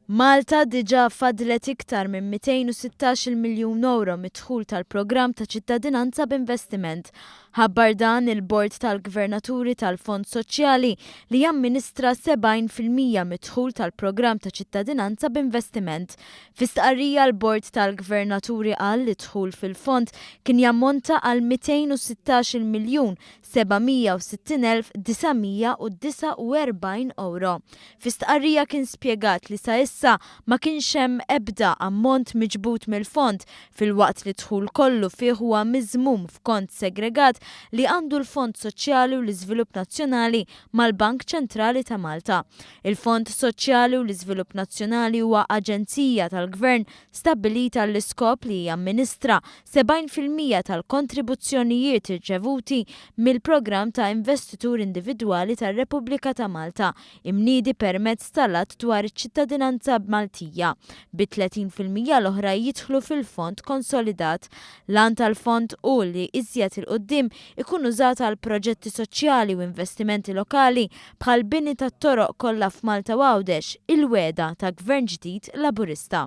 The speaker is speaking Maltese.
Malta diġà faddlet iktar minn 216-il miljun ewro mid-dħul tal-programm ta' ċittadinanza b'investiment. Ħabbar dan il-Bord tal-Gvernaturi tal-Fond Soċjali li jamministra 70% mid-dħul tal-programm ta' ċittadinanza b'investiment. Fi stqarrija l-Bord tal-Gvernaturi qal li d-dħul fil-fond kien jammonta għal 216-il miljun 760,949 ewro. Fi stqarrija kien spjegat li sa issa ma kienx hemm ebda ammont miġbud mill-fond filwaqt li d-dħul kollu fih huwa miżmum f'kont segregat li għandu l-Fond Soċjali u l-Iżvilupp Nazzjonali mal-Bank Ċentrali ta' Malta. Il-Fond Soċjali u l-Iżvilupp Nazzjonali huwa aġenzija tal-Gvern stabbilita għall-iskop li jamministra 70% tal-kontribuzzjonijiet irċevuti mill-Programm ta' Investitur Individwali tar-Repubblika ta' Malta, imniedi permezz tal-Att dwar iċ-Ċittadinanza Maltija, bi 30% l-oħra jidħlu fil-fond konsolidat. L-għan tal-fond hu li iżjed 'il quddiem ikun użat għal proġetti soċjali u investimenti lokali bħall-bini tat-toroq kollha f'Malta u Għawdex, il-wegħda ta' Gvern ġdid Laburista.